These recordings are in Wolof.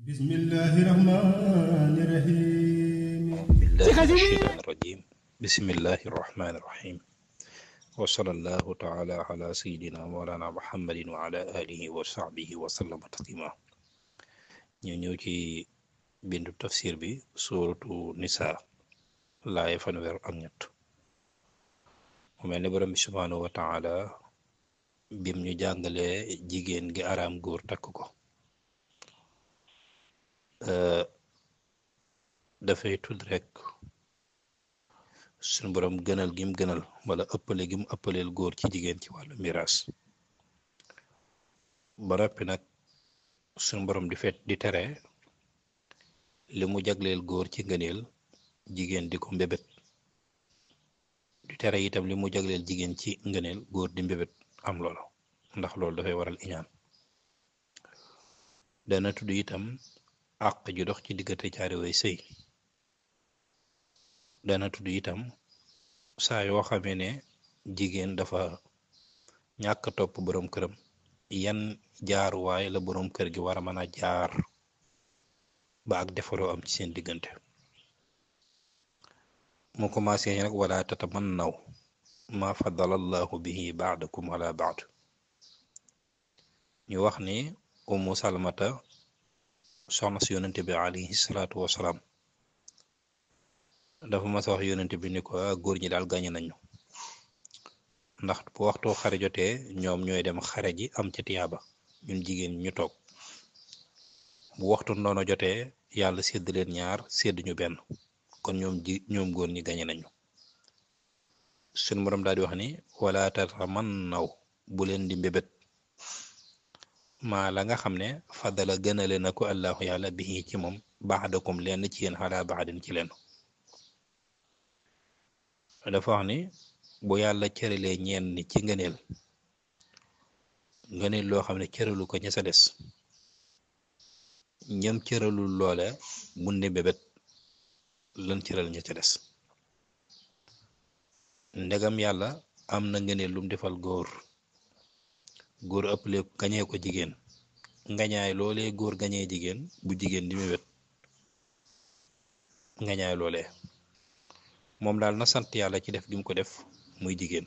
بسم الله الرحمن الرحيم بالله من الشيطان الرجيم بسم الله الرحمن الرحيم وصلى الله تعالى على سيدنا مولانا محمد وعلى آله وصحبه وسلم تسليما ñu ñëw ci bindu tafsir bi suuratu nisaa laay fanweer ak ñett mu mel ni borom bi subhaanahu wa taala bim ñu jàngalee jigéen gi araam góor takk ko dafay tudd rek suñu borom gënal gim gënal wala ëppale gim ëppaleel góor ci jigéen ci wàllu miraas ba noppi nag suñu borom di tere li mu jagleel góor ci ngëneel jigéen di ko mbébét di tere itam li mu jagleel jigéen ci ngëneel góor di mbébét am loolu ndax loolu dafay waral iñaan dana tudd itam àq ju dox ci diggante ñaari way sëy dana tudd itam saa yoo xamee ne jigéen dafa ñàkk topp boroom këram yan jaaruwaay la boroom kër gi war a mën a jaar ba ak defaroo am ci seen diggante mu commencé nag wala tatamannaw ma faddala allahu bihi baadakum ala baad ñu wax ni Ummu Salmata soxna si yonente bi alayhi salaatu wasalaam dafa mas a wax yonente bi ni ko góor ñi daal gàñe nañu ndax bu waxtu xare jotee ñoom ñooy dem xare ji am ca tiyaaba ñun jigéen ñu toog bu waxtu ndono jotee yàlla sédd leen ñaar sédd ñu benn kon ñoom góor ñi gañe nañu suñu borom daal di wax ni wala tatamannaw bu leen di mbébét maa la nga xam ne fadala gënale na ko allahu yàlla bihi ci moom baadakum lenn ci yéen xalaa baadin ci leen dafa wax ni bu yàlla cëralee ñeen ni ci ngëneel loo xam ne cëralu ko ña sa des ñam cëralul loole bu ndi mbébét lan cëral ña ca des ndegam yàlla am na ngëneel lum defal góor ëppale gañee ko jigéen ngañaay loolee góor gañee jigéen bu jigéen di mbébét ngañaay loolee moom daal na sant yàlla ci def gi mu ko def muy jigéen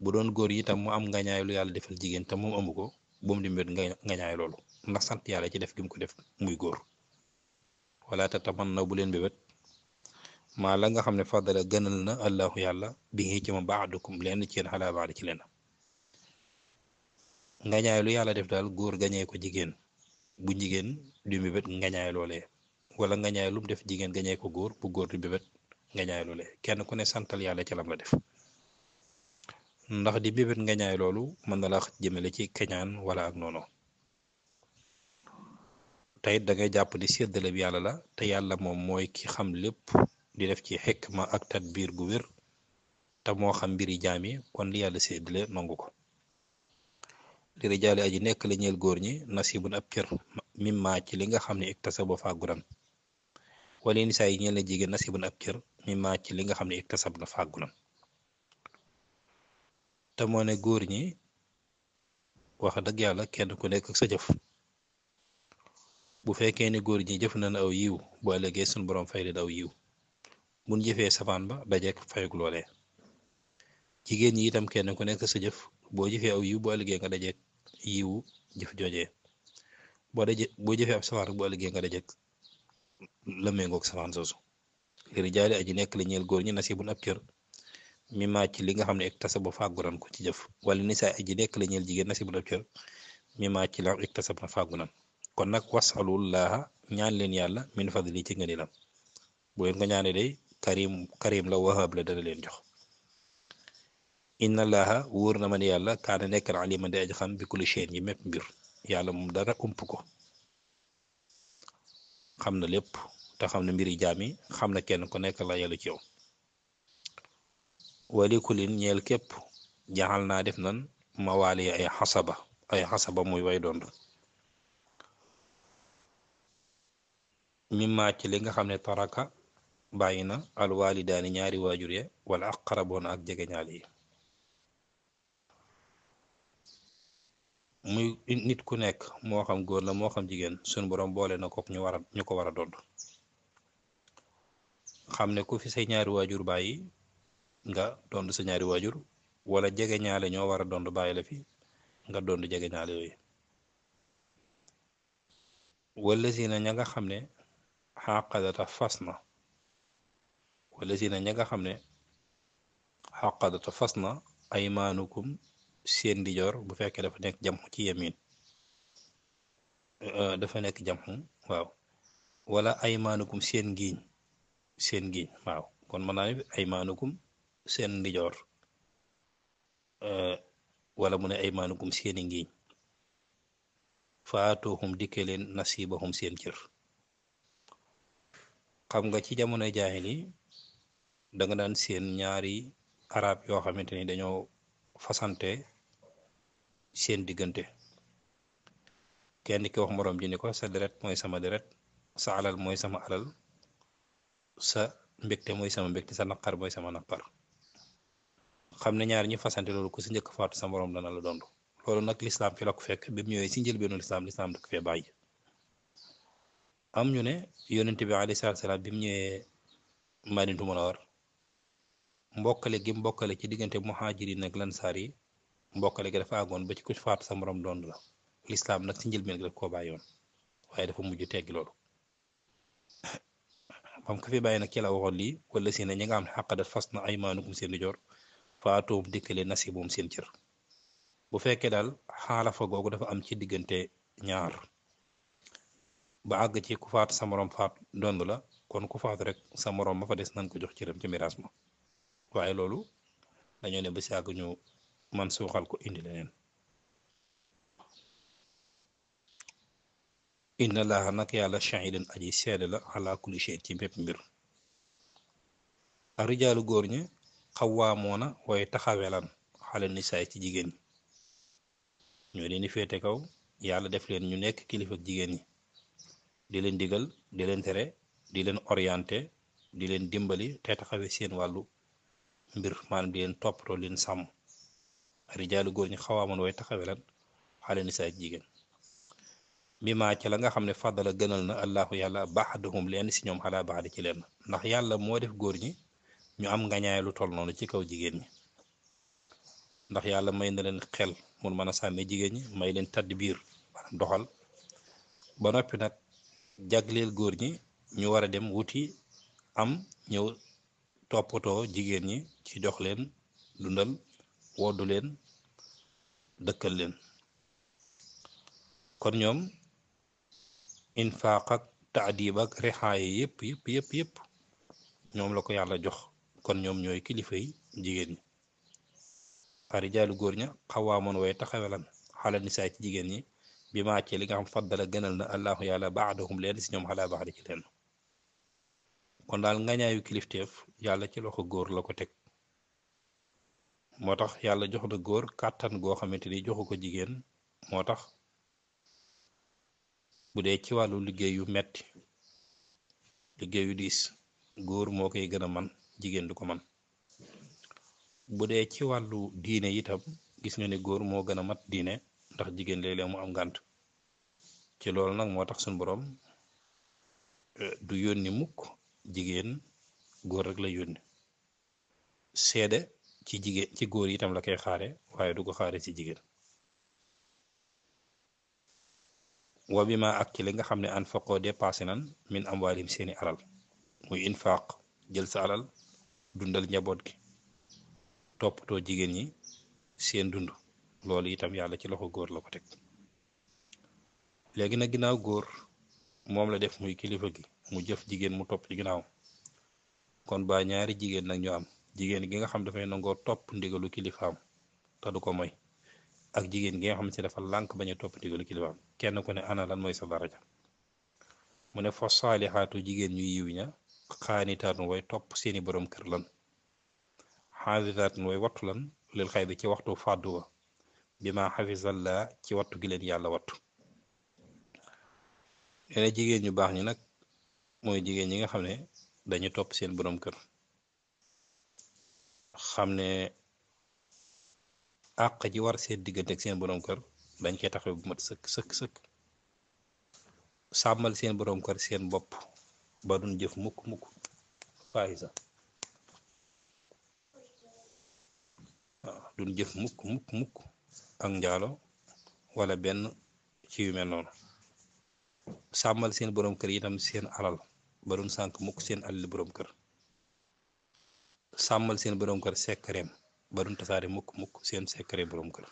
bu doon góor yi itam mu am ngañaay lu yàlla defal jigéen te moom amu ko bu mu di mbébét ngañaay loolu ndax sant yàlla ci def gi mu ko def muy góor wala tatamannaw bu leen mbébét maa la nga xam ne fadala gënal na allahu yàlla bi ngi ci ma baadukum lenn ci yéen xalaa baadi ci leen ngañaay lu yàlla def daal góor gañee ko jigéen bu jigéen du mbébét ngañaay loolee wala ngañaay lu mu def jigéen gañee ko góor bu góor du mbébét ngañaay loolee kenn ku ne santal yàlla ci lam la def ndax di mbébét ngañaay loolu mën na la jëmale ci keñaan wala ak noonu teyit da ngay jàpp di séddale bi yàlla la te yàlla moom mooy ki xam lépp di def ci xikma ak tadbiir gu wér te moo xam mbiri jaam yi kon li yàlla séddale nangu ko li rijaali aji nekk la ñeel góor ñi nasibun ab cër mimma ci li nga xam ne iktasaba fàggu nan wala nisaa yi ñeel na jigéen nasibun ab cër mimma ci li nga xam ne iktasab na fàggu nan te moo ne góor ñi wax dëgg yàlla kenn ku nekk ak sa jëf bu fekkee ne góor ñi jëf nañ aw yiw bu ëllëgee suñu borom fay leen aw yiw buñ jëfee safaan ba dajeek fayuk loolee jigéen ñi itam kenn ku nekk sa jëf boo jëfee aw yiw bu ëllëgee nga dajeek yiwu jëf joojee boo jëfee ab safaan bu ëllëgee nga dajeek la méngoog safaan soosu li rijaali aji nekk la ñeel góor ñi nasibun ab cër mi màcc li nga xam ne iktasab ba fàggu nan ko ci jëf wala nisaa aji nekk la ñeel jigéen nasibun ab cër mi màcc la iktasab na fàggu nan kon nag wasalullaha ñaan leen yàlla min fadli ci ngëneelam bu leen ko ñaane day karim la wahab la dana leen jox inna allaha wóor na ma ne yàlla kaana nekk na aliman di aji xam bi kulli shay'in yi mépp mbir yàlla moom dara ump ko xam na lépp te xam na mbiri jaam yi xam na kenn ku nekk la yàlla ci yow wali kulin ñeel képp jaxal naa def nan mawaali ay xasaba muy way doon mimma ci li nga xam ne taraka bàyyi na alwalidaani ñaari waajur ya wala aqraboona ak jegeñaal yi muy nit ku nekk moo xam góor la moo xam jigéen suñu borom boole na kook ñu ko war a dond xam ne ku fi say ñaari waajur bàyyi nga dond sa ñaari waajur wala jege ñaale ñoo war a dond bàyyi la fi nga dond jege ñaale yooyu wala si na ña nga xam ne xaqadata fas na wala si na ña nga xam ne xaqadata fas na ay maanukum seen ndijoor bu fekkee dafa nekk jam ci yemin dafa nekk jam waaw wala ay maanukum seen ngiiñ waaw kon mën naa ne ay maanukum seen ndijoor wala mu ne ay maanukum seeni ngiiñ faatuhum dikke leen nasibahum seen cër xam nga ci jamonoy jaahili da nga daan seen ñaari arab yoo xamante ni dañoo fasante seen diggante kenn ki wax moroom ji ni ko sa deret mooy sama deret sa alal mooy sama alal sa mbégte mooy sama mbégte sa naqar mooy sama naqar xam ne ñaar ñi fasante loolu ku si njëkk faatu sa moroom dana la dond loolu nag lislaam fi la ko fekk bi mu ñëwee si njëlbeenu lislaam da ko fee bàyyi am ñu ne yonent bi alayhi salaatu salaam bi mu ñëwee Madinatu Munawwara mbokkale gi mbokkale ci diggante muhaajiriin ak lansaar yi mbokkale gi dafa àggoon ba ci ku faatu sa moroom dond la lislaam nag si njëlbeen gi daf koo bàyyi woon waaye dafa mujj teggi loolu bam ko fi bàyyi nag ci la waxoon lii wala si ne ñi nga xam ne xaqadat fas na ay maanukum seen di joor faatoom dikkale nasiibum seen cër bu fekkee daal xaalafa googu dafa am ci diggante ñaar ba àgg ci ku faatu sa moroom faatu dond la kon ku faatu rek sa moroom ma fa des nañ ko jox cëram ci miraas ma waaye loolu dañoo ne ba si àgg ñu man suuxal ko indi leneen inna laaha nag yàlla shahidun aji seede la ala kulli shay ci bépp mbir arijaalu góor ñi xawaamoona waaye taxawelan xale nisaay ci jigéen ñi ñoo leen di féete kaw yàlla def leen ñu nekk kilifa ak jigéen ñi di leen digal di leen tere di leen orienté di leen dimbali te taxawee seen wàllu mbir maanaam di leen toppatoo leen sàmm rijaalu góor ñi xawaamoon waaye taxawelan xale nisaay ci jigéen bi maa ci la nga xam ne fàddala gënal na allahu yàlla baaxadahum leen si ñoom xalaa baax di ci leen ndax yàlla moo def góor ñi ñu am ngañaay lu toll noonu ci kaw jigéen ñi ndax yàlla may na leen xel mun mën a sàmmee jigéen ñi may leen tadd biir maanaam doxal ba noppi nag jagleel góor ñi ñu war a dem wuti am ñëw toppatoo jigéen ñi ci jox leen dundal woddu leen dëkkal leen kon ñoom infaaq ak taadib ak rexaaye yëpp ñoom la ko yàlla jox kon ñoom ñooy kilifa yi jigéen ñi arijaalu góor ña xawaamoon waaye taxawelan xala nisaay ci jigéen ñi bi maa ci li nga xam faddala gënal na allahu yàlla baadahum leen si ñoom xalaa baax di ci leen kon daal ngañaayu kilifteef yàlla ci loxo góor la ko teg moo tax yàlla jox na góor kàttan goo xamante ni joxu ko jigéen moo tax bu dee ci wàllu liggéey yu metti liggéey yu diis góor moo koy gën a man jigéen du ko man bu dee ci wàllu diine itam gis nga ne góor moo gën a mat diine ndax jigéen léeg-léeg mu am ngànt ci loolu nag moo tax suñu boroom du yónni mukk jigéen góor rek la yónni seede ci jigéen ci góor itam la koy xaare waaye du ko xaare ci jigéen wa bi ma ak ci li nga xam ne anfaqoo dépassé nan min amwaalim seeni alal muy infaq jël sa alal dundal njaboot gi toppatoo jigéen ñi seen dund loolu itam yàlla ci loxo góor la ko teg léegi nag ginnaaw góor moom la def muy kilifa gi mu jëf jigéen mu topp ci ginnaaw kon ba ñaari jigéen nag ñu am jigéen gi nga xam dafay nangoo topp ndigalu kilifaam te du ko moy ak jigéen gi nga xam ne dafa lànk bañ a topp ndigalu kilifaam kenn ku ne ana lan mooy sa daraja mu ne fa saalixaatu jigéen ñu yiw ña xaanitaatun way topp seeni borom kër lan xaafisatun way wattu lan lil xay bi ci waxtu fàddu wa bi ma xafisallaa ci wattu gi leen yàlla wattu leena jigéen ñu baax ñi nag mooy jigéen ñi nga xam ne dañu topp seen borom kër xam ne àq ji war seen diggante ak seen borom kër dañ cee taxaw bu mat sëkk sëkk sëkk sàmmal seen boroom kër seen bopp ba duñ jëf mukk mukk faayisa waaw duñ jëf mukk mukk mukk ak njaalo wala benn ci yu mel noonu sàmmal seen boroom kër itam seen alal ba duñ sànk mukk seen alali boroom kër sàmmal seen boroom kër sekkareem ba duñ tasaare mukk mukk seen sekkare boroom kër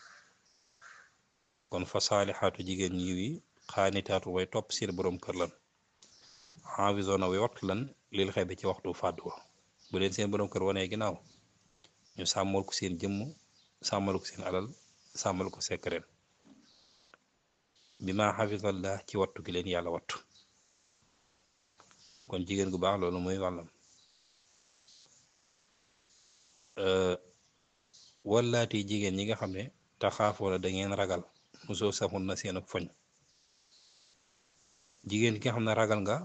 kon fa saalixaatu jigéen ñi yi xaanitaatu way topp seen boroom kër lan xaafisoona way wattu lan lil xebi ci waxtu fàddu wa bu leen seen boroom kër wanee ginnaaw ñu sàmmal ko seen jëmm sàmmal ko seen alal sàmmal ko sekkareem bi ma xafisallah ci wattu gi leen yàlla wattu kon jigéen gu baax loolu muy wàllam wallaati jigéen ñi nga xam ne taxaafoona da ngeen ragal musoo saxun na seen ak foñ jigéen ki nga xam ne ragal nga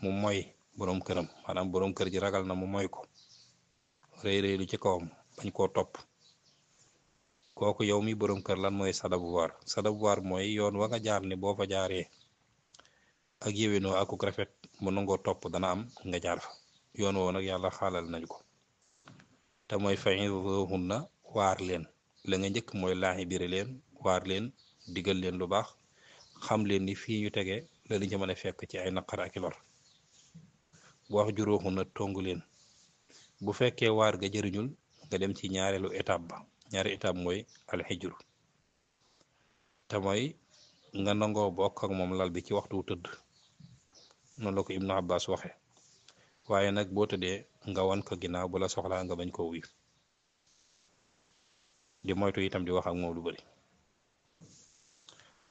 mu moy boroom këram maanaam boroom kër ji ragal na mu moy ko rëy rëy lu ci kawam bañ koo topp kooku yow mi boroom kër lan mooy sadabuwaar mooy yoon wa nga jaar ne boo fa jaaree ak yéwénoo akuk rafet mu nangoo topp dana am nga jaar fa yoon woo nag yàlla xaalal nañu ko te mooy fa'izuhunna waar leen la nga njëkk mooy laaxi biri leen waar leen digal leen lu baax xam leen ni fii ñu tege la liñ ci mën a fekk ci ay naqar ak i lor wax juróoxunna tongu leen bu fekkee waar ga jëriñul nga dem ci ñaareelu étape ba ñaari étape mooy alxijru te mooy nga nangoo bokk ak moom lal bi ci waxtu tëdd noonu la ko Ibnu Abbas waxe waaye nag boo tëddee nga wan ko ginnaaw bu la soxlaa nga bañ koo wuyu di moytu itam di wax ak moom lu bari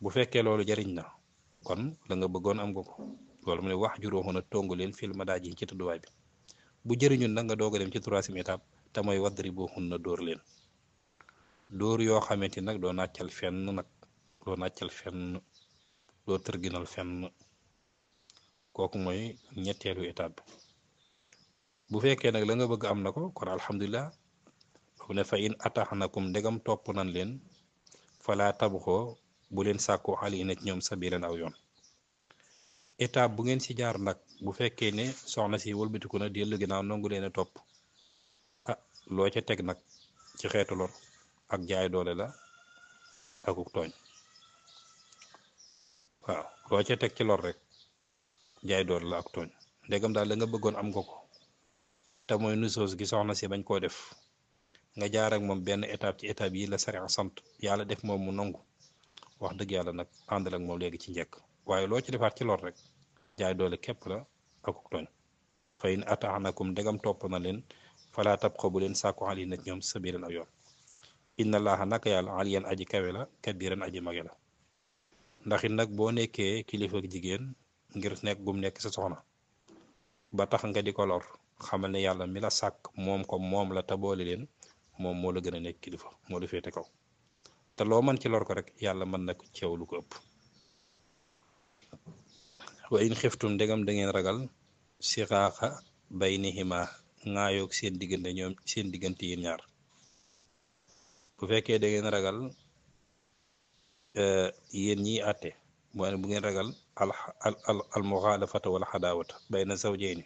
bu fekkee loolu jariñ na kon la nga bëggoon am nga ko loolu mu ne wax juróoxuna tongu leen fil madaaji ci tëdduwaay bi bu jëriñul nag nga doog a dem ci troisième étape te mooy wadribuhunna dóor leen dóor yoo xamante nag doo nàccal fenn doo tërginal fenn kooku mooy ñetteelu étape bi bu fekkee nag la nga bëgg am na ko kon alhamdulilah bu ne fa in ataxnakum ndegam topp nan leen fala tabxoo bu leen sàkku xali na ci ñoom sabilan aw yoon étape bu ngeen ci jaar nag bu fekkee ne soxna si wëlbatiku na dellu ginnaaw nangu leen a topp loo ca teg nag ci xeetu lor ak jaay doole la akuk tooñ waaw loo ca teg ci lor rek jaay doole la ak tooñ ndegam daal la nga bëggoon am nga ko te mooy nusoos gi soxna si bañ koo def nga jaar ak moom benn étape ci étape yi la sariya sant yàlla def moom mu nangu wax dëgg yàlla nag àndal ak moom léegi ci njëkk waaye loo ci defaat ci lor rek jaay doole képp la akuk tooñ fa in ataanakum ndegam topp na leen falaa tabxu bu leen sàkku ali na ñoom sabiran aw yoon inna allaha naka yàlla aliyan aji kawe la kabiran aji mage la ndax it nag boo nekkee kilifa ak jigéen ngir nekk gum nekk sa soxna ba tax nga di ko lor xamal ne yàlla mi la sàkk moom ko moom la te boole leen moom moo la gën a nekk kilifa moo la féete kaw te loo mën ci lor ko rek yàlla mën na ko ceew lu ko ëpp wa in xiftum ndegam da ngeen ragal sixaaxa baynihima ŋaayoog seen diggante ñoom seen diggante yéen ñaar bu fekkee da ngeen ragal yéen ñiy àtte mooy bu ngeen ragal al muxaalafata wala xadaawata bayna zawjayni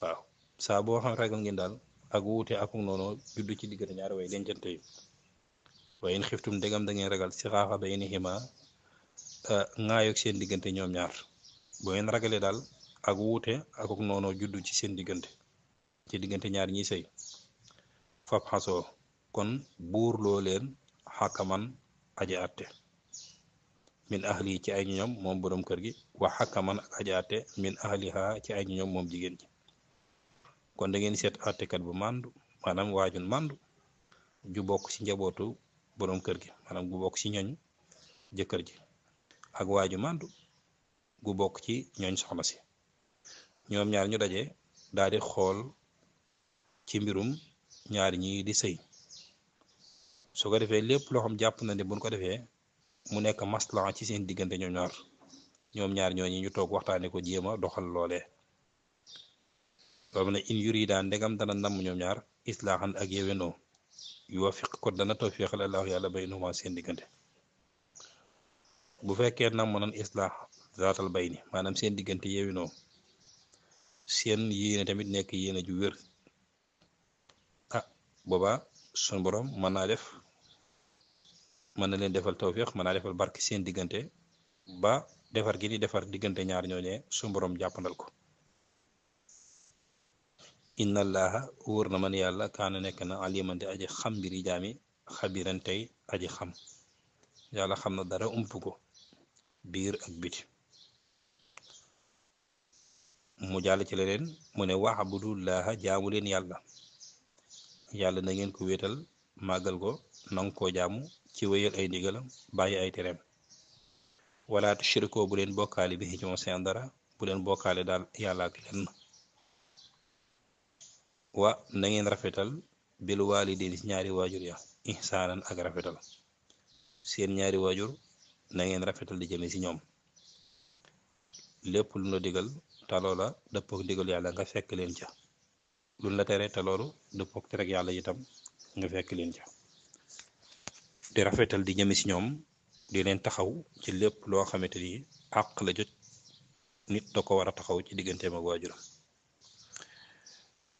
waaw saa boo xam ragal ngeen daal ak wuute ak noonu juddu ci diggante ñaari way dencante yi waaye in xiftum ndegam da ngeen ragal si xaaxa baynihima ŋaayoog seen diggante ñoom ñaar boo ngeen ragalee daal ak wuute ak noonu juddu ci seen diggante ci diggante ñaar ñiy sëy fab xasoo kon buur loo leen xakaman aji àtte min ahli ci ay ñoom moom boroom kër gi wa xakaman ak aji àtte min ahliha ci ay ñoom moom jigéen ji kon da ngeen seet àttekat bu màndu maanaam waajun màndu ju bokk ci njabootu boroom kër gi maanaam gu bokk ci ñooñ jëkkër ji ak waaju màndu gu bokk ci ñooñ soxna si ñoom ñaar ñu daje daal di xool ci mbirum ñaari ñi di sëy su ko defee lépp loo xam jàpp na ne buñ ko defee mu nekk maslaha ci seen diggante ñoom ñaar ñooñi ñu toog waxtaane ko jéem a doxal loolee loolu ne in yurida ndegam dana namm ñoom ñaar islaaxan ak yéwénoo yuwaffiq ko dana tawfiqal allahu yàlla baynahuma seen diggante bu fekkee nam nan islaax zaatal bayni maanaam seen diggante yeewinoo seen yéene tamit nekk yéene ju wér boobaa sun borom mën naa def mën na leen defal tawfiq mën naa defal barke seen diggante ba defar gi di defar diggante ñaar ñooñee sun borom jàppandal ko inna allaha wóor na man yàlla kaana nekk na alimante aji xam mbiri jaami xabiran tey aji xam yàlla xam na dara ump ko biir ak biti mu jàll ci leneen mu ne wa'budullaha jaamu leen yàlla na ngeen ko wéetal màggal ko nang koo jaamu ci wéyal ay ndigalam bàyyi ay tereem wala tushrikoo bu leen bokkaale bi ci moom seen dara bu leen bokkaale daal yàlla ak lenn wa na ngeen rafetal bil waalidayni ci ñaari waajur ya ihsaanan ak rafetal seen ñaari waajur na ngeen rafetal di jëme ci ñoom lépp lu la digal te loola dëppook digal yàlla nga fekk leen ca lu la tere te loolu dëppook terek yàlla itam nga fekk leen ca di rafetal di jëme ci ñoom di leen taxaw ci lépp loo xamante ni àq la jot nit da ko war a taxaw ci digganteem ak waajuram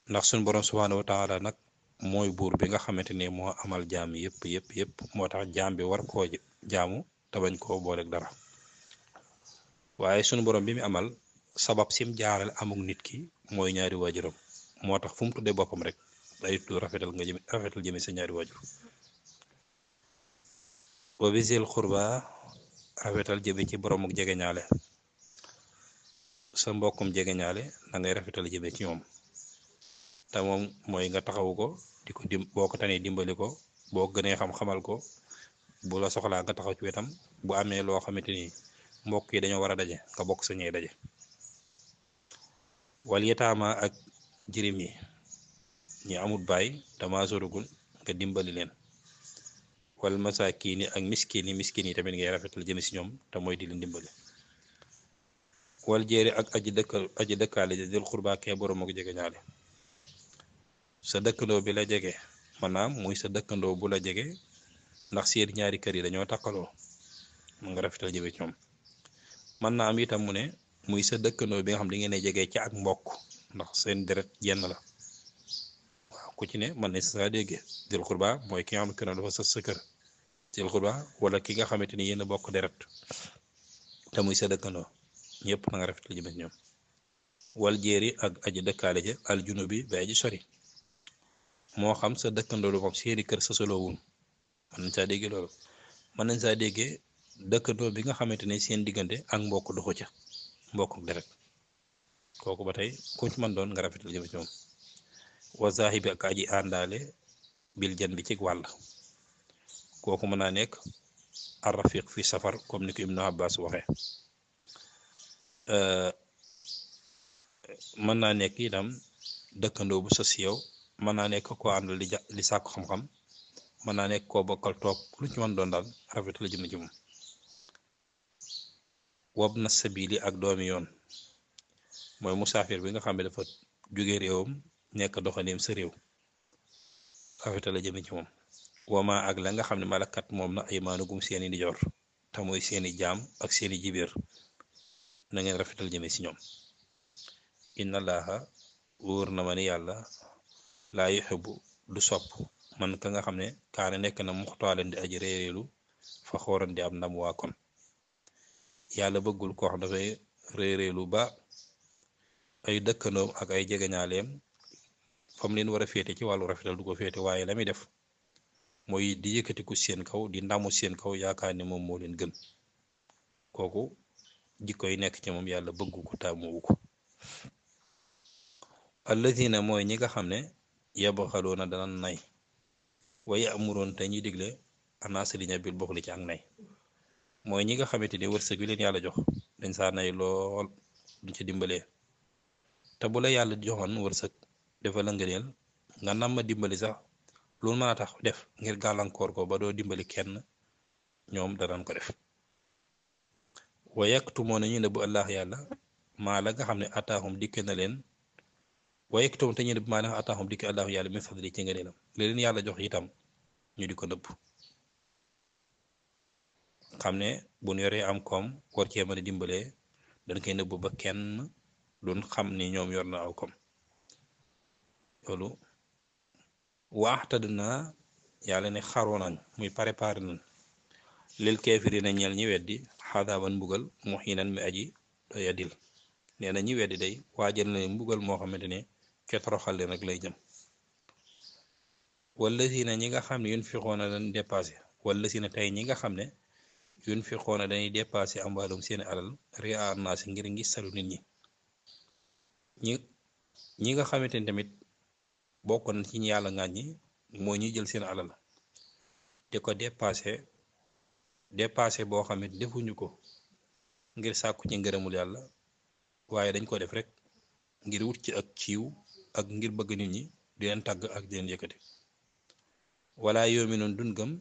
ndax suñ borom subhaanahu wa taala nag mooy buur bi nga xamante ne moo amal jaam yëpp moo tax jaam bi war koo jaamu te bañ koo booleeg dara waaye suñu borom bi mu amal sabab sim jaaral amuk nit ki mooy ñaari waajuram moo tax fu mu tuddee boppam rek day tudd rafetal jëme sa ñaari waajur wa bisil xurba rafetal jëme ci boromuk jegeñaale sa mbokkum jegeñaale da ngay rafetal jëme ci ñoom te moom mooy nga taxawu ko di ko boo ko tanee dimbali ko boo gënee xamal ko bu la soxlaa nga taxaw ci wetam bu amee loo xamante ni mbokk yi dañoo war a daje nga bokk sa ñey daje wal yataama ak jirim yi ñi amut baay dama sorugul nga dimbali leen wal masaakiini ak miskin yi tamit ngay rafetal jëme si ñoom te mooy di leen dimbali wal jéeri ak aji dëkkaale dil xurbaa kee borom ak jege ñaale sa dëkkandoo bi la jege maanaam muy sa dëkkandoo bu la jege ndax seen ñaari kër yi dañoo takkaloo mu nga rafetal jëme ci ñoom mën naa am itam mu ne muy sa dëkkandoo bi nga xam di ngeen jege ci ak mbokk ndax seen deret jenn la waaw ku ci ne mën na saa déggee dil xurba mooy ki nga xam ne dafa sës sa kër dil xurba wala ki nga xamante ni yéen a bokk deret te muy sa dëkkandoo ñëpp na nga rafetal jëme ci ñoom wal jéeri ak aji dëkkaale ja al junubi ba aji sori moo xam sa dëkkandoo lu moom seeni kër sësaloowul mën nañ saa déggee loolu mën nañ saa déggee dëkkandoo bi nga xamante ne seen diggante ak mbokk doxu ca mbokk ak deret kooku ba tey ku ci mën doon nga rafetal jëme ci moom wa zaahibi ak aji àndaale bil jan bi ci wàll kooku mën naa nekk ar rafiq fi safar comme ni ko Ibnu Abbas waxee mën naa nekk itam dëkkandoo bu sës yow mën naa nekk koo àndal di sàkku xam-xam mën naa nekk koo bokkal toog lu ci mën doon daal rafetal jëm ci moom wab na sabili ak doomi yoon mooy musaafir bi nga xam ne dafa jóge réewam nekk doxaneem sa réew rafetal jëm ci moom wama ak la nga xam ne malakat moom na ay maanugum seeni di jor te mooy seeni jaam ak seeni jibéer na ngeen rafetal jëme ci ñoom inna allaha wóor na ma ni yàlla laa yuhibbu du sopp man ka nga xam ne kaane nekk na muxtaaleen di aji réeréelu fa xooran di am ndam waa kon yàlla bëggul ko wax dafay réeréelu ba ay dëkkandoom ak ay jegeñaaleem fam leen war a féete ci wàllu rafetal du ko féete waaye la muy def mooy di yëkkatiku seen kaw di ndamu seen kaw yaakaar ne moom moo leen gën kooku jikko yi nekk ci moom yàlla bëggu ko taamuwu ko alladina mooy ñi nga xam ne yabxaloona dana nay wa ya'muroon te ñuy digle anaasa li ña bil buxli ci ak nay mooy ñi nga xamante ni wërsëg wi leen yàlla jox dañ saa nay lool duñ ci dimbalee te bu la yàlla joxoon wërsëg dafa la ngëneel nga nam ma dimbali sax loolu mën a tax def ngir gàllankoor ko ba doo dimbali kenn ñoom danañ ko def wa yaktumoo na ñu ne bu allah yàlla maa la nga xam ne ataahum dikke na leen wa yaktumoo te ñu ne maa la nga ataahum dikke allahu yàlla min fadli ci ngëneelam li leen yàlla jox itam ñu di ko nëbb xam ne bu ñu yoree am koom war cee mën a dimbalee dañ koy nëbb ba kenn duñ xam ni ñoom yor na aw koom loolu waxtad na yàlla ne xaroo nañ muy préparé nañ lil kaafiriina ñeel ñi weddi xadaaban mbugal muhiinan mi aji doyadil nee na ñi weddi day waajal na mbugal moo xamante ne ca toroxal leen rek lay jëm wallazina ñi nga xam ne yunfiquuna dañ dépassé wallazina tey ñi nga xam ne yunfiquuna dañuy dépassé amwaalum seeni alal ri'a naas ngir ngi salu nit ñi nga xamante ni tamit bokk na ci ñi yàlla ŋàññi moo ñuy jël seen alal di ko dépassé boo xam ne defuñu ko ngir sàkku ci ngërëmul yàlla waaye dañ ko def rek ngir wut ci ak ciiw ak ngir bëgg nit ñi di leen tàgg ak di leen yëkkati wala yu'minuun dun gëm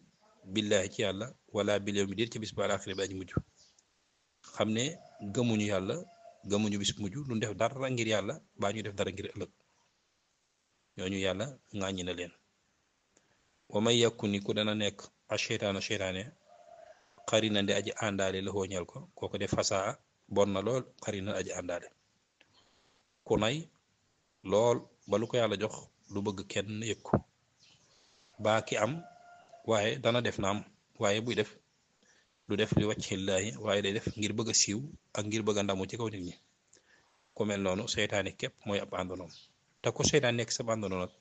billaahi ci yàlla wala bil yawmi déet ci bis ba alaaxira bi aji mujj xam ne gëmuñu yàlla gëmuñu bis mujj duñ def dara ngir yàlla baa ñu def dara ngir ëllëg ñooñu yàlla ŋàññi na leen wa may yakku ni ku dana nekk a seytaane xarina di aji àndaale la xooñal ko kooku def fasaa bon na lool xarina aji àndaale ku nay lool ba lu ko yàlla jox du bëgg kenn yëg ko baa ki am waaye dana def na am waaye buy def du def li wàccillaahi waaye day def ngir bëgg a siiw ak ngir bëgg a ndamu ci kaw nit ñi ku mel noonu seytaane képp mooy ab àndonoom te ku seytaan nekk sa àndonoom nag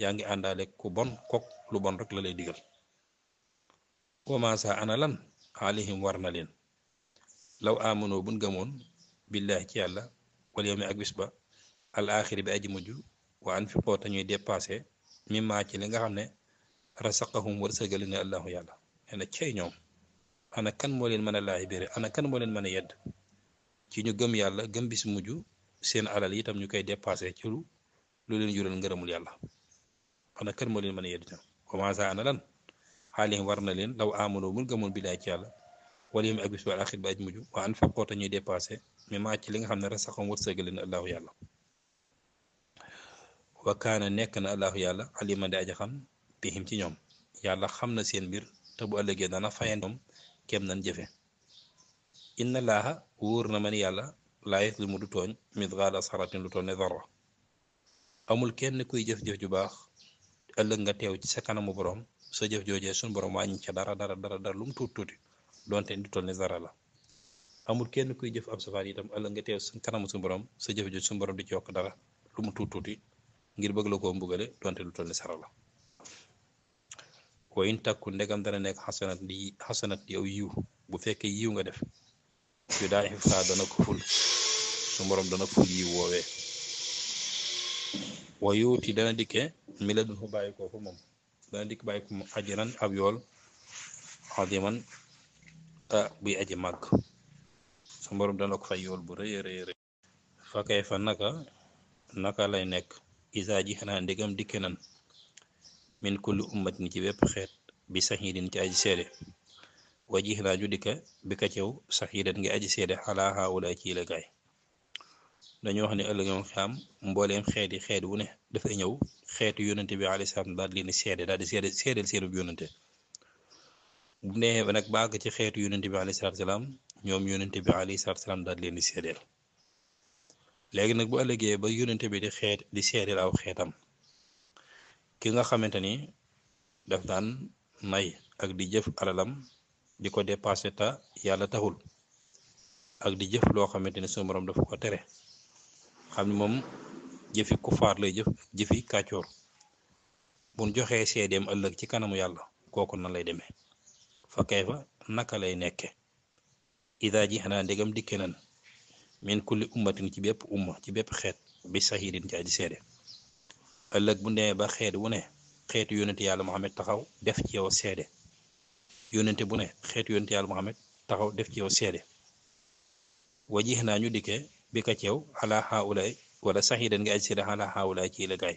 yaa ngi àndaale ku bon kook lu bon rek la lay digal wamaasa ana lan alayhim war na leen law amanoo buñ gëmoon billaahi ci yàlla wal yawmi ak bis ba al axiri bi aji mujj wa anfiqoo te ñuy dépassé mimmaa ci li nga xam ne rasaqahum wërsëgali ne allahu yàlla nee na cey ñoom ana kan moo leen mën a laay biire ana kan moo leen mën a yedd ci ñu gëm yàlla gëm bis mujj seen alal itam ñu koy dépassé ci lu leen jural ngërëmul yàlla ana kan moo leen mën a yedd tam commencé ana lan xaalihim war na leen law amanoo mun gëmoon billaay ci yàlla wala yawmi ak bis wal axir ba aj mujj wa anfaqoo te ñuy dépassé mais maa ci li nga xam ne rasaqahum wërsëgali ne allahu yàlla wa kaana nekk na allahu yàlla aliman di aja xam bihim ci ñoom yàlla xam na seen mbir te bu ëllëgee dana fayan ñoom kem nan jëfe inna laaha wóor na man yàlla laa yaslimu du tooñ mithqaala sarratin lu toll ne zarra amul kenn kuy jëf-jëf ju baax ëllëg nga teew ci sa kanamu borom sa jëf joojee suñ borom wàññi ca dara lu mu tuuti donte du toll ne zarra la amul kenn kuy jëf ab safaan itam ëllëg nga teew sa kanamu suñ borom sa jëf jooj suñ borom di ci yokk dara lu mu tuuti ngir bëgg la koo mbugale donte lu toll ne sara la wa in takku ndegam dana nekk xasanat di aw yiw bu fekkee yiw nga def yu daa xiftaa dana ko ful su borom dana ful yiw woowee wa yuuti dana dikke mi la dun fa bàyyi ko fa moom dana dikk bàyyi ko moom ajiran ab yool xadiman buy aji màgg su borom dana ko fay yool bu rëy rëy fa kay fa naka lay nekk isa ji xanaa ndegam dikke nan min kulli ummatin ci bépp xeet bi saxiidin ci aji seede wa ji xanaa ju dikka bi ka cew saxiidan ngi aji seede xalaa xaawulaay ci la gaay dañoo wax ne ëllëg yoon xam mbooleem xeet wu ne dafay ñëw xeetu yónnante bi alayhi salaam daal di leen di seede daal di seedeel seenub yónnante bu nee ba nag bàgg ci xeetu yónnante bi alayhi salaam ñoom yónnante bi alayhi salaam daal di leen di seedeel léegi nag bu ëllëgee ba yónnante bi di seedeel aw xeetam ki nga xamante ni daf daan nay ak di jëf alalam di ko dépassé ta yàlla taxul ak di jëf loo xamante ni suñu borom dafa ko tere xam ni moom jëfi kufaar lay jëfi kàccoor buñ joxee seedeem ëllëg ci kanamu yàlla kooku nan lay demee fa kayfa naka lay nekke ida ji xanaa ndegam dikke nan min kulli ummatin ci bépp umma ci bépp xeet bi saxiidin ci aji seede ëllëg bu demee ba xeet wu ne xeetu yónnente yàlla Muhammad taxaw def ci yow seede yónnente bu ne xeetu yónnente yàlla Muhammad taxaw def ci yow seede wajix naa ñu dikkee bi ka ceew xalaa xaawulaay wala saxiidan nga aji seede xalaa xaawulaay ci la gaay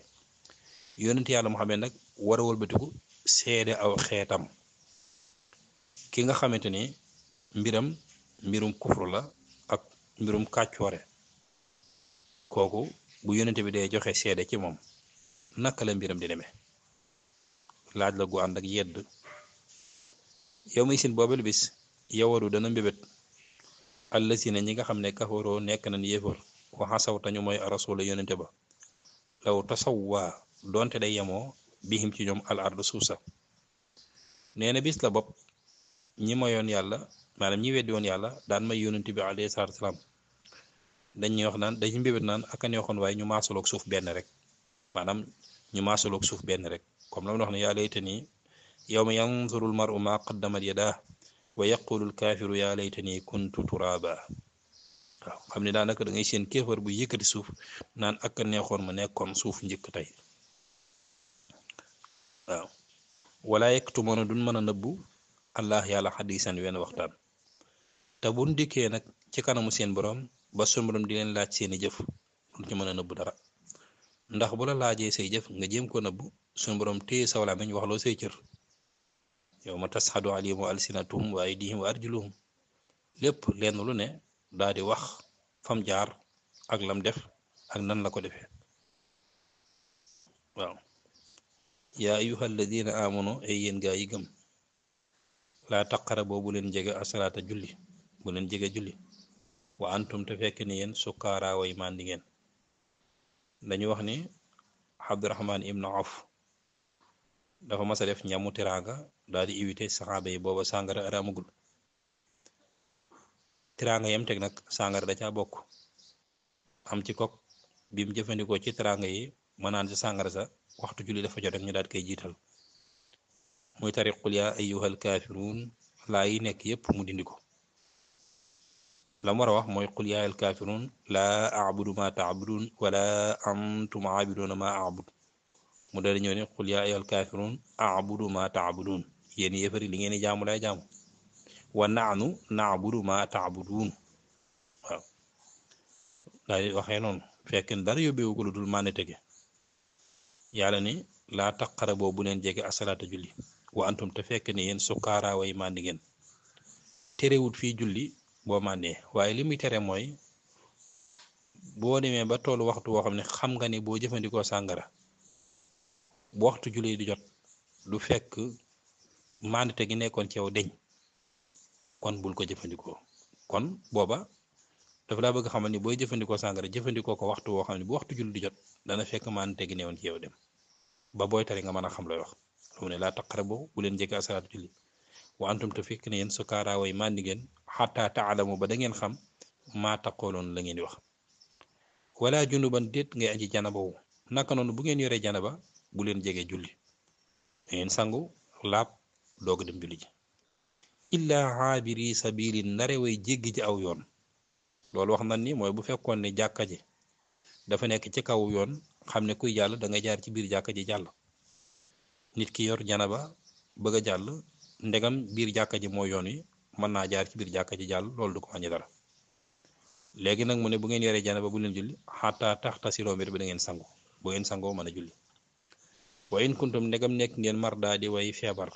yónnente yàlla Muhammad nag war a wëlbatiku seede aw xeetam ki nga xamante ni mbirum kufru la ak mbirum kàccoore kooku bu yónnente bi dee joxe seede ci moom naka la mbiram di demee laaj la gu ànd ak yedd yow muy sin boobal bis yawaru dana mbébét allasina ñi nga xam ne kafaroo nekk nañ yéefar waxasaw tañu mooy arasula yonente ba law tasawwa doonte day yemoo bihim ci ñoom al ardu suuf sa nee na bis la bopp ñi mayoon yàlla maanaam ñi weddi woon yàlla daan may yonente bi alayhi salaatu salaam dañuy wax naan dañuy mbébét naan ak a neexoon waaye ñu maasaloog suuf benn rek maanaam ñu maasaloog suuf benn rek comme la mu wax ne yaa laytanii yawma yanzurul mar'u maa qaddamat yadaa wa yaqulul kaafiru yaa laytanii kuntu turaaba waaw xam ne daanaka da ngay seen kéefar bu yëkkati suuf naan ak a neexoon ma nekkoon suuf njëkk tey waaw wala yaktumuna duñ mën a nëbbu allah yàlla xadiisan wenn waxtaan te buñ dikkee nag ci kanamu seen borom ba sun borom di leen laaj seeni jëf duñ ci mën a nëbbu dara ndax bu la laajee say jëf nga jéem ko nëbbu sun borom téye saw làmmiñ wax loo say cër yow ma tasxadu alayhim wa alsinatuhum wa aydihim wa arjuluhum lépp lenn lu ne daal di wax fam jaar ak lam def ak nan la ko defee waaw yaa ayuha alladina amanu ay yéen gaa yi gëm laa taqaraboo bu leen jege asalaata julli bu leen jege julli wa antum te fekk ni yéen sukkaara way màndi ngeen dañu wax ni Abdurahman ibn Awf dafa mas a def ñamu teraanga daal di invité saxaaba yi booba sàngara araamagul teraanga yam teg nag sàngara da caa bokk am ci kok bi mu jëfandikoo ci teraanga yi ma naan ci sàngara sa waxtu julli dafa jot rek ñu daal koy jiital muy tari qul yaa ayyuhal kaafiruun laa yi nekk yépp mu dindi ko la mu war a wax mooy qul yaa ayyuhal kaafiruun laa a'budu maa ta'buduun wala antum aabiduuna maa a'budu mu daal di ñëw ne qul yaa ayyuhal kaafiruun a'budu maa ta'buduun yéen yéefari li ngeen di jaamu laay jaamu wa na'nu na'budu maa ta'buduun waaw daal di waxee noonu fekk dara yóbbeewu ko lu dul maane tege yàlla ni laa taqaraboo bu leen jege asalaata julli wa antum te fekk ni yéen sukkaara way màndi ngeen terewut fii julli boo màndee waaye li muy tere mooy boo demee ba tollu waxtu woo xam ne xam nga ni boo jëfandikoo sàngara bu waxtu julli di jot du fekk màndite gi nekkoon ci yow deñ kon bul ko jëfandikoo kon booba dafa laa bëgg xamal ni booy jëfandikoo sàngara jëfandikoo ko waxtu woo xam ne bu waxtu julli di jot dana fekk màndite gi newoon ci yow dem ba booy tari nga mën a xam looy wax lu mu ne laa taqaraboo bu leen jege asalaatu julli wa antum te fekk ne yéen sukaaraa way màndi ngeen xataa taalamu ba da ngeen xam maa taqooloon la ngeen di wax wala junuban déet ngay aji janaba wu naka noonu bu ngeen yoree janaba bu leen jege julli da ngeen sangu laab doog dem julli ji illa aabiri sabili ndare way jéggi ci aw yoon loolu wax nan ni mooy bu fekkoon ne jàkka ji dafa nekk ci kaw yoon xam ne kuy jàll da nga jaar ci biir jàkka ji jàll nit ki yor janaba bëgg a jàll ndegam biir jàkka ji mooy yoon wi mën naa jaar ci biir jàkka ji jàll loolu du ko wàññi dara léegi nag mu ne bu ngeen yoree janaba bu leen julli xataa taxtasiloo mbir bi da ngeen sangu bu ngeen sangoo mën a julli wa in kuntum ndegam nekk ngeen mar daa di way feebar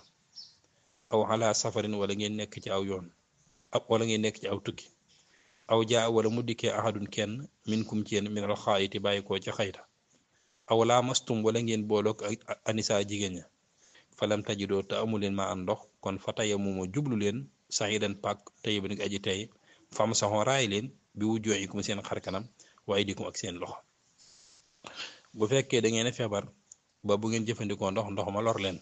aw ala safarin wala ngeen nekk ci aw yoon wala ngeen nekk ci aw tukki aw jaa wala mu dikkee ahadun kenn minkum ci yéen minal xaayiti bàyyi koo ci xayta aw laa mastum wala ngeen booloog ak anisa jigéen ña falam tajidoo te amuleen ma an ndox kon fataya muma jublu leen saxidan pak tayiban aji tey fam saxoon raay leen bi wu jooyikum seen xar kanam waaye dikum ak seen loxo bu fekkee da ngeen a feebar ba bu ngeen jëfandikoo ndox ma lor leen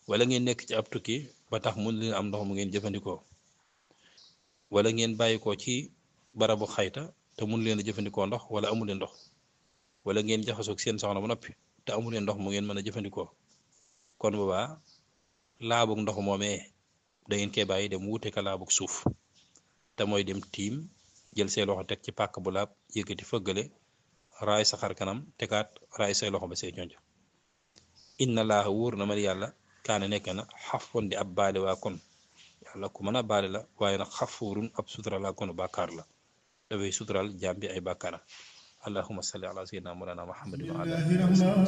wala ngeen nekk ci ab tukki ba tax mun leen am ndox mu ngeen jëfandikoo wala ngeen bàyyi ko ci barabu xayta te mun leen a jëfandikoo ndox wala amu leen ndox wala ngeen jaxasoog seen soxna ba noppi te amu leen ndox mu ngeen mën a jëfandikoo kon boobaa laabug ndox moomee da ngeen koy bàyyi dem wuute ka laabug suuf te mooy dem tiim jël say loxo teg ci pàkk bu laab yëkkati fëggale raay sa xar kanam tegaat raay say loxo ba say conc inna laaha wóor na ma yàlla kaane nekk na xafoon di ab baale waa kon yàlla ku mën a baale la waaye nag xafuurun ab sutural laa konu bàkkaar la dafay sutural jaam bi ay bàkkaaram allahumma salli ala sayyidina mawlana muhammadin wa ala alihi wa sahbihi